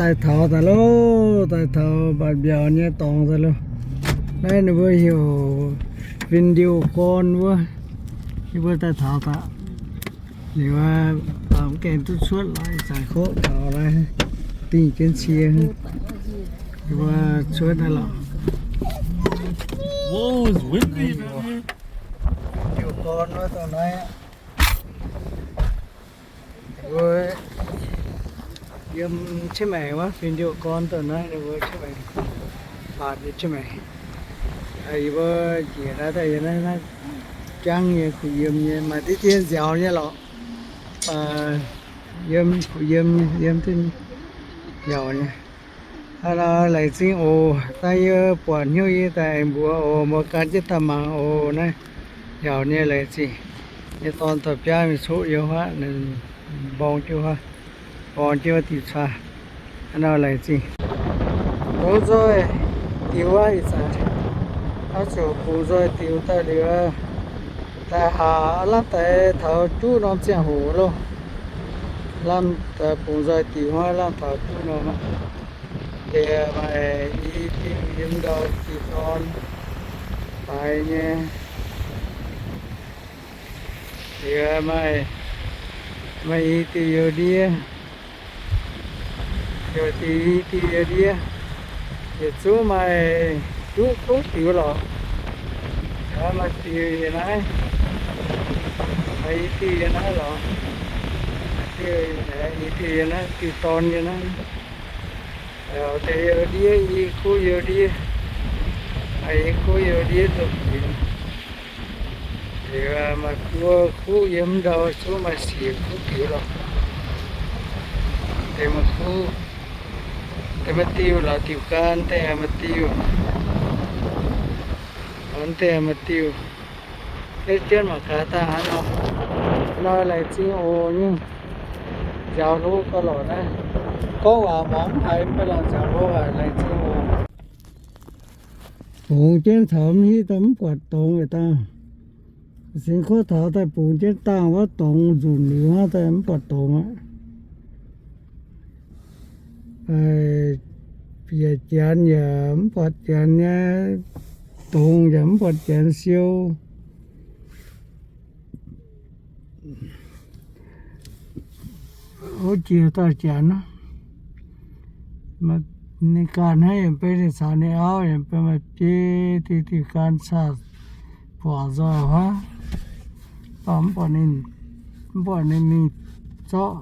Daaih taux daaih loh, daaih taux mbatc mbiauz nyei dorngx daaih loh. Naaiv ninh mbuo heuc Fin-Ndiouh Gorn wuov. Yie mbuo daaih taux daaih. Liuz aqv, mv gaengh duqv cuotv lorqc, ih zanc koqv taux naaiv dingh jienv cie. Yie mbuo cuotv naaiv lorqc. Fin-Ndiouh Gorn wuov dongh naaiv aqv. Yiem Chiang Mai wuov, Fin-Ndiouh Gorn dongh naaiv, ninh mbuo Chiang Mai, baamh nyei Chiang Mai. Yie mbuo njiec naaiv daaih yiem naaiv, naaiv jangv nyei, kuh yiem nyei, maaih diqv dien nziaaux nyei lorqc. Yiem kuh yiem nyei, yiem duqv nziaaux nyei. Aa, laengz zingh oc. Daaih yie buatc hnyouv yie daaih aengx mbuox oc, mbuo gan jienv daaih mangc oc. Naaiv nziaaux nyei, laengz zingh. Yie dorn dorh biaav mingh coqv yiem huaav, mborng jienv huaav, mborng jienv wuov diuh caa. Aa, laengz zingh. Bungx nzoih diux aqv, ih zanc oix zuqc bungx nzoih diux daaih liuz, daaih haac lamh deix taux juqv norm ziangh hoc loh. Lamh deix bungx nzoih diux hnangv, lamh taux juqv norm aqv. Liuz maaih i diuh yiem ndau diuh dorn faix nyei. Liuz maaih, maaih i diuh youz ndiev, youz diuh, i diuh youz ndiev, yietc zungv maaih juqv duqv diux lorqc. Maaih diuh yiem naaiv, maaih i diuh yiem naaiv lorqc. Diuh, i diuh yiem naaiv, diuh dorn yiem naaiv. Deix youz ndiev, i kuv youz ndiev, i kuv youz ndiev nzunc diux. Liuz maaih buo kuv yiem ndau, zungv maaih siec kuv diux lorqc. Deix maaih kuv, deix maaih diuh lorqc, diuh gan deix maaih diuh, deix maaih diuh. Deix jienv mangc gaax daaih hnangv nor. Nor laengz zingh oc nyungc. Nziaaux hlo gauh lorqc naaiv. Gorngv waac mangc mv haiz mv baac lorqc, nziaaux hlo aac, laengz zingh oc. Bungx jienv taux mv hiuv daaih mv buatc dongz yietc dangh. Singx kuotv taux daaih bungx jienv dangh wuov dongz nzunc liuz hnangv daaih mv buatc dongz aqv. Yaac janx yaac mv buatc janx nyei, dongz yaac mv buatc janx siou. Ov jiex dauh janx, ninh ganh hnangv yaac beiv ninh caux ninh auv yaac beiv maaih biei diuh, diuh ganh caux buangc nzoih huaav, mv baac mv buatc ninh mingh zorqv.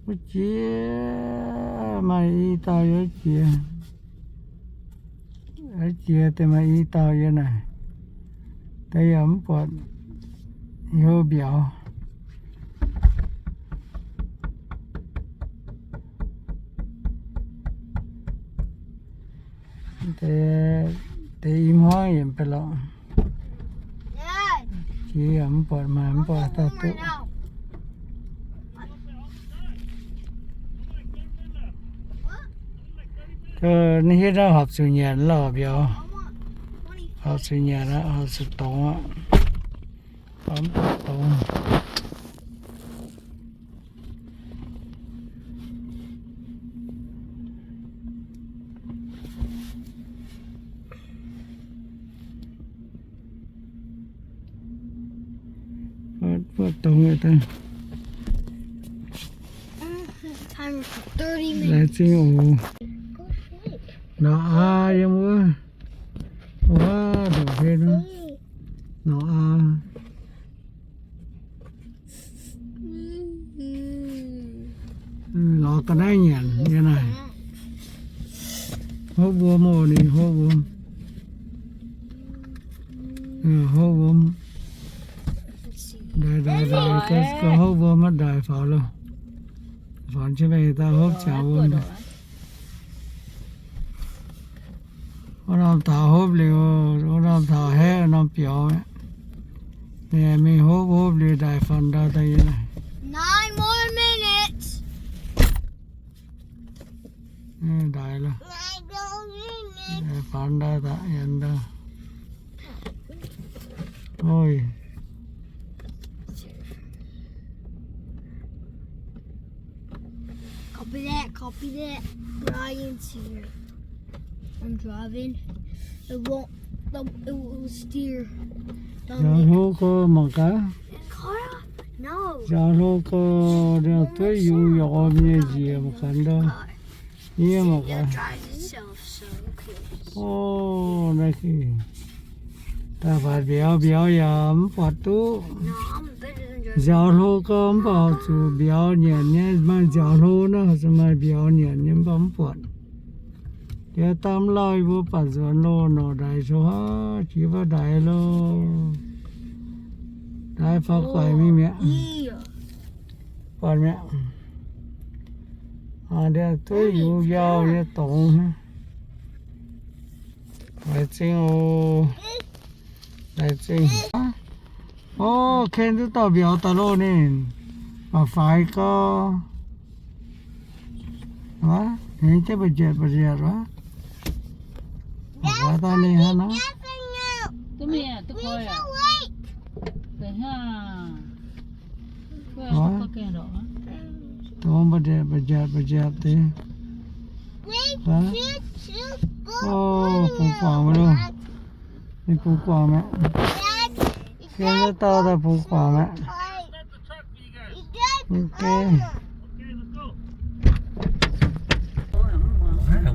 Wuov jiex maaih i dauh yiem jiex. Jiex deix maaih i dauh yiem naaic, deix yaac mv buatc hnyouv mbiauz. Deix i hmuangv yietc baac lorqc. Jiex yaac mv buatc, maaih mv buatc dauh duqv. Naaiv hietv naaiv horpc zuqc nyanc lorh mbiauz. Horpc zuqc nyanc aqv, horpc zuqc dongz aqv. Horpc mv buatc dongz. Buatc dongz daaih. Laengz zingh oc. Norqc aa yiem wuov. Wuov, ndongc hlen wuov. Norqc aa. Lorz ga'naaiv nyanc nyei naaic. Hopv wuom oc, ninh hopv wuom. Hopv wuom. Ndaaih, ndaaih, ndaaih, ga'hopv wuom maiv ndaaih faaux loh. Faaux jienv mingh daaih hopv ziangx wuom. Wuov norm taux hopv liuz, wuov norm taux haeqv norm biaux. Ninh mingh hopv, hopv liuz ndaaih faaux ndau daaih nyei naaic. Nine more minutes. Ndaaih loh. Faaux ndau daaih, nyanc ndau. Oi. Copy that, Copy that. Brian's here. I'm driving. It won't, it will steer. Nziaaux hlo gorx mangc gaax. Nziaaux hlo gorx, nziaaux dueiv yungz yaac orn nyei njiec mangc gaax ndau. Yie mangc gaax. Orv, naaiv daaih mbatc mbiauz, mbiauz yaac mv buatc duqv. Nziaaux hlo gorx mv baac zuqc mbiauz nyanc nyei, maaih nziaaux hlo naaiv zuqc maaih mbiauz nyanc nyei mv baac mv buatc. Diex dangh mv lauh yie mbuo baac nzuonx loh, norqc ndaix zoux haav jiex mv baac ndaix loh. Ndaix faaux guaic mingh mi'aqv. Buatc mi'aqv. Aa, ndiev dueiv yungz yaac nyei dorngx. Laengz zingh oc. Laengz zingh. Orv, ken duqv dauh mbiauz daaih loh ninh. Baac faix gorx. Ninh jienv mbu'nzietc mbu'nzietc wuov. Faix daaih ninh hnangv nor. Dongh mbu'nzietc mbu'nzietc mbu'nzietc deix. Orv, bungx guangc maiv loh. Ninh bungx guangc mi'aqv. Ken duqv dauh daaih bungx guangc mi'aqv.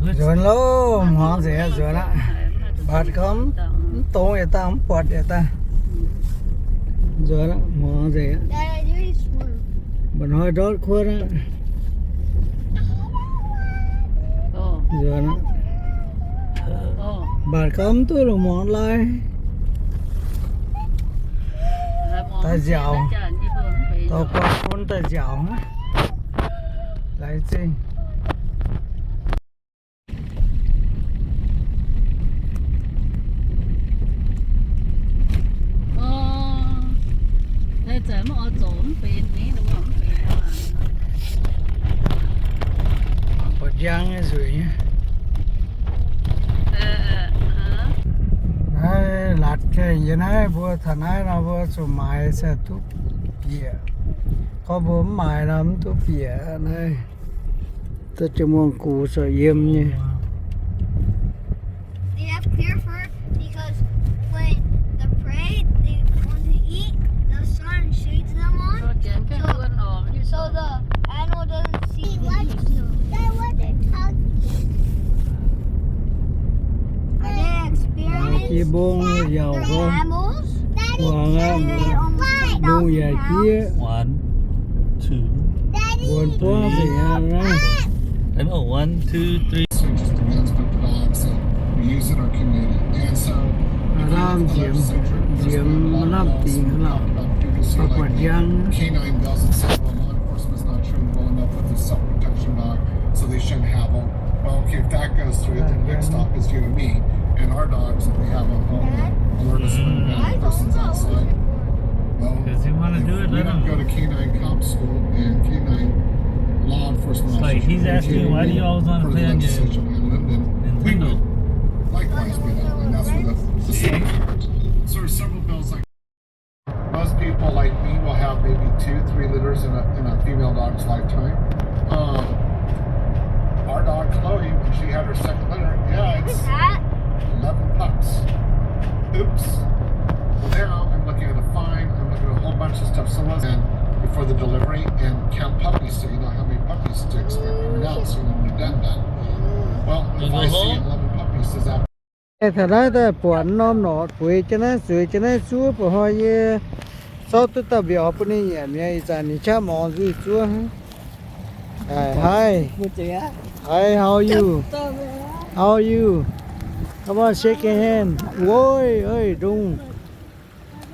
Nzuonx loh, hmuangx nzengc aqv, nzuonx aqv. Mbatc gorngv mv dongz yietc dangh, mv buatc yietc dangh. Nzuonx aqv, hmuangx nzengc aqv. Mba'hnoi ndortv kuotv aqv. Nzuonx aqv. Mbatc gorngv mv duqv lungh muangx lai. Daaih nziaauc, dorh guangc bun daaih nziaauc hnangv. Laengz zingh. Buatc njang nyei nzueic nyei. Naaiv latc gengh yie naaiv mbuo taux naaiv nor mbuo zuqc maaiz se duqv bieqc. Gorngv mbuo mv maaiz nor mv duqv bieqc naaiv. Za'gengh muangx gux zoux yiem nyei. They have clear fur because when the prey, they want to eat, the sun shades them on. So, so the animal doesn't see. Are they experienced? Jiex mbong yaac gorngv, muangx aqv, mbong yaac jiex. One, two, three. Buonc buangv nzengc aqv naaiv. One, two, three. Lamh nziemx, nziemx lamh dingc hnangv lauh. Buatc njang. Canine doesn't say, well, law enforcement's not trained well enough with the self-protection dog, so they shouldn't have 'em. Well, okay, if that goes through, then next stop is you and me, and our dogs that we have on home that alert us when a bad person's outside. Well, if we don't go to canine cop school and canine law enforcement officers, he's asking, why do you always want to play on your Nintendo? We would likewise be that, and that's where the, the same. So there's several bills like Most people like me will have maybe two, three litters in a, in a female dog's lifetime. Um, our dog Chloe, when she had her second litter, yeah, it's eleven pups. Oops. Well, now I'm looking at a fine. I'm looking at a whole bunch of stuff. Someone's in before the delivery and count puppies, so you know how many puppies to expect coming out, so you know when you're done, done. Well, if I see eleven puppies, does that Taux naaiv daaih buatc norm norqc bueix jienv naaiv, zueiz jienv naaiv zuov, ba'hnoi yie zorqv duqv dauh mbiauz bun ninh nyanc mi'aqv. Ih zanc ninh qaqv morngx nzuih zuov hnangv. Hi. Hi, how are you? How are you? Come on, shake your hand. Woi, ndongh.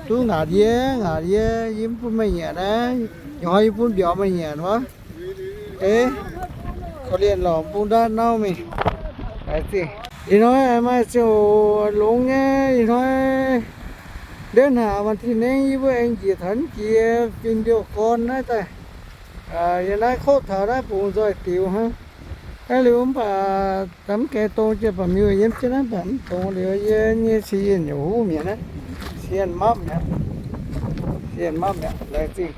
Duqv ngaatc yie, ngaatc yie, yie mv bun meih nyanc aqv. Ih hnoi yie bun mbiauz meih nyanc wuov. Eix, korv-lienh lorqc, bung ndaatv nauv mingh. Ih hnoi maaih ziangh hoc longx nyei, ih hnoi ndiev hnaangx วันที่หนึ่ง yie mbuo aengx njiec taux jiex fin-liouh gorn naaiv daaih. Yiem naaiv kotv taux naaiv bungx nzoih diux hnangv. Naaiv liuz mv baac mv gaengh dongz jiex baac miuc yiem jienv naaiv baac mv dongz liuz yie nyei cien yaac huv mi'aqv naaiv. Cien mapv mi'aqv. Cien mapv mi'aqv, laengz zingh.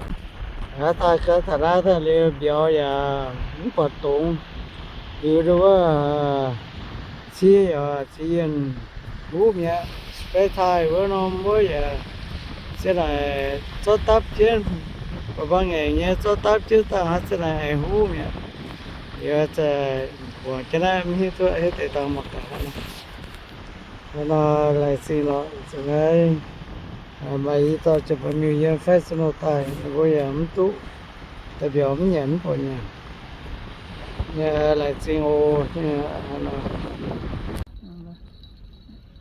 Taux naaiv daaih liuz mbiauz yaac mv buatc dongz. Liuz ndau wuov, cie yaac ziex yienh huv mi'aqv. Spray thaaic wuov norm wuov yaac se naaic zorqv dapv jienv, ba'mbang ngaengc nyei zorqv dapv jienv dangh hnangv se naaic aengx huv mi'aqv. Yaac zaqc guangc jienv naaiv mv hiuv duqv hiuv deix dangh mangc gaax. Nor laengz zingh lorqc, za'naaiv maaih i dauh ziepc baeqc miuc yiem Facebook daaih, ninh mbuo yaac mv duqv, da'biaux mv nyanc mv buatc nyanc. Laengz zingh oc.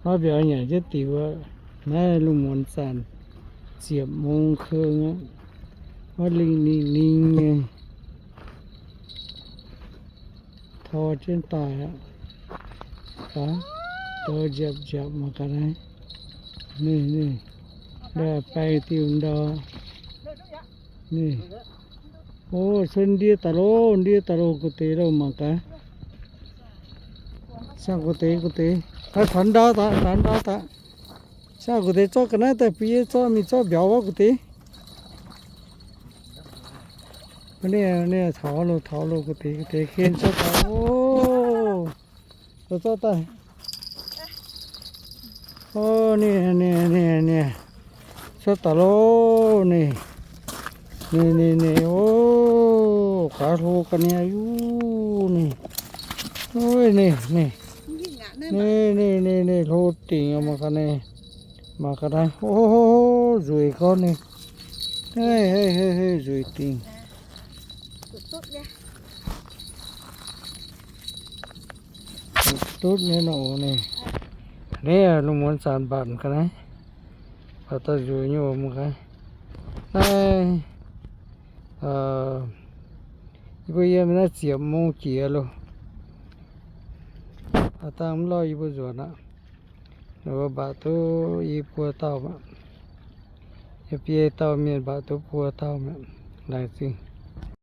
Hnangv mbiauz nyanc jienv diuc aqv. Naaiv lungh muonz zanc ziepc mong keng aqv. Wuov lingh lingh lingh nyei. Tor jienv daaih aqv. Gaax, douz nziapc nziapc mangc gaax naaiv. Ninh, ninh, ndau baeng diuh ndau. Ninh, o, se ndie daaih loh, ndie daaih loh gu'deix loh mangc gaax. Siang gu'deix, gu'deix. Taux ndau daaih, taux ndau daaih. Siang gu'deix zorqv ga'naaiv daaih bun yie zorqv mingh zorqv mbiauz wuov gu'deix. Ninh, ninh taux loh, taux loh gu'deix, gu'deix ken zorqv daaih. O, zorqv daaih. O, ninh, ninh, ninh, ninh. Zorqv daaih loh ninh. Ninh, ninh, ninh, o, gaax hlo ga'naaiv yuv ninh. Ninh, ninh, ninh, ninh, ninh, hlo dingc mangc gaax ninh. Mangc gaax naaiv, o, nzueic gorngv ninh. Hei, hei, hei, nzueic dingc. Dutv nyei nor oc ninh. Naaiv lungh muonz zanc mbatc ga'naaiv, mbatc daaih nzueic nyei oc mangc gaax. Naaiv yie mbuo yiem naaiv ziepc mong jiex loh. Aa, dangh mv lorh yie mbuo nzuonx aqv. Ninh mbuo mbatc duqv i buo dauh aqv. Yie biei dauh mienh mbatc duqv buo dauh mi'aqv. Laengz zingh.